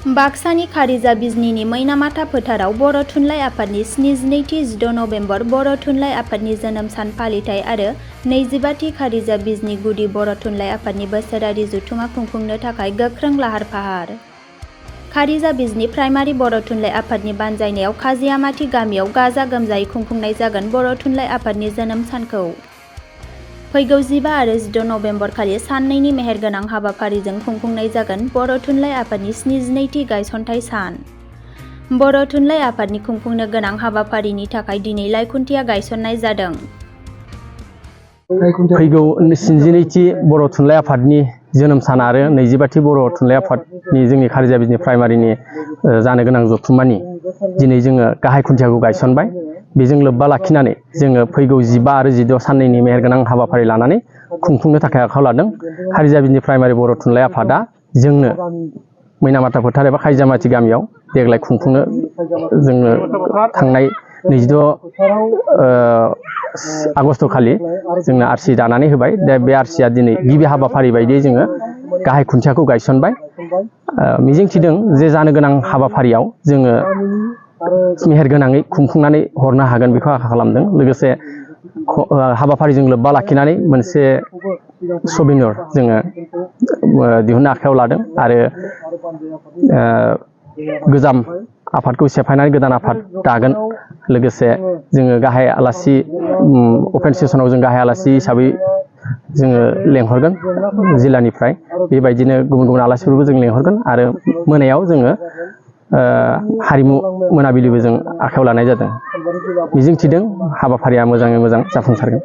बाक्सानि खारिजा बिजनीनि मैनामाथा फोथाराव बर' थुनलाइ आफादनि 72थि 6 नभेम्बर बर' थुनलाइ आफादनि जोनोम सान फालिथाइ आरो 25थि खारिजा बिजनी गुदि बर' थुनलाइ आफादनि बोसोरारि जथुमा खुंफुंनो थाखाय गोख्रों लाहार फाहार। खारिजा बिजनी प्राइमारि बर' थुनलाइ आफादनि बानजायनायाव खाजियामाथि गामियाव गाजा गोमजायै खुंफुंनाय जागोन बर' थुनलाइ आफादनि जोनोम सानखौ। फैगौ 15 आरो 16 नभेम्बर खालि साननैनि मेहेरगोनां हाबाफारिजों खुंफुंनाय जागोन बर' थुनलाइ आफादनि 72थि गायसनथाइ सान। बर' थुनलाइ आफादनि खुंफुंनो गोनां हाबाफारिनि थाखाय दिनै लाइखुन्थिया गायसननाय जादों। फैगौ 72थि बर' थुनलाइ आफादनि जोनोम सान आरो 25थि बर' थुनलाइ आफादनि जोंनि खारिजा बिजनी प्राइमारिनि जानो गोनां जथुम्मानि दिनै जोङो गाहाय खुन्थियाखौ गायसनबाय। बेजों लोब्बा लाखिनानै जोङो फैगौ 15 आरो 16 साननैनि मेहेरगोनां हाबाफारि लानानै खुंफुंनो थाखाय आखायाव लादों। खारिजा बिजनी प्राइमारि बर' थुनलाइ आफादा जोंनो मैनामाथा फोथार एबा खाजियामाथि गामियाव देग्लाय खुंफुंनो जोङो थांनाय 26 आगस्ट खालि जोंनो आरसि दानानै होबाय। दा बे आरसिया दिनै गिबि हाबाफारि बायदियै जोङो गाहाय खुन्थियाखौ गायसनबाय। मिजिंथिदों जे जानो गोनां हाबाफारियाव जोङो मेहेरगोनाङै खुंफुंनानै हरनो हागोन बेखौ आसा खालामदों। लोगोसे हाबाफारिजों लोब्बा लाखिनानै मोनसे सबिनर जोङो दिहुननो आखायाव लादों आरो गोजाम आफादखौ सेफायनानै गोदान आफाद दागोन। लोगोसे जोङो गाहाय आलासि अपेन सेसनाव जों गाहाय आलासि हिसाबै जोङो लेंहरगोन जिल्लानिफ्राय। बेबायदिनो गुबुन गुबुन आलासिफोरबो जों लेंहरगोन आरो मोनायाव जोङो हारिमु मोनाबिलिबो जों आखायाव लानाय जादों। मिजिंथिदों हाबाफारिया मोजाङै मोजां जाफुंसारगोन।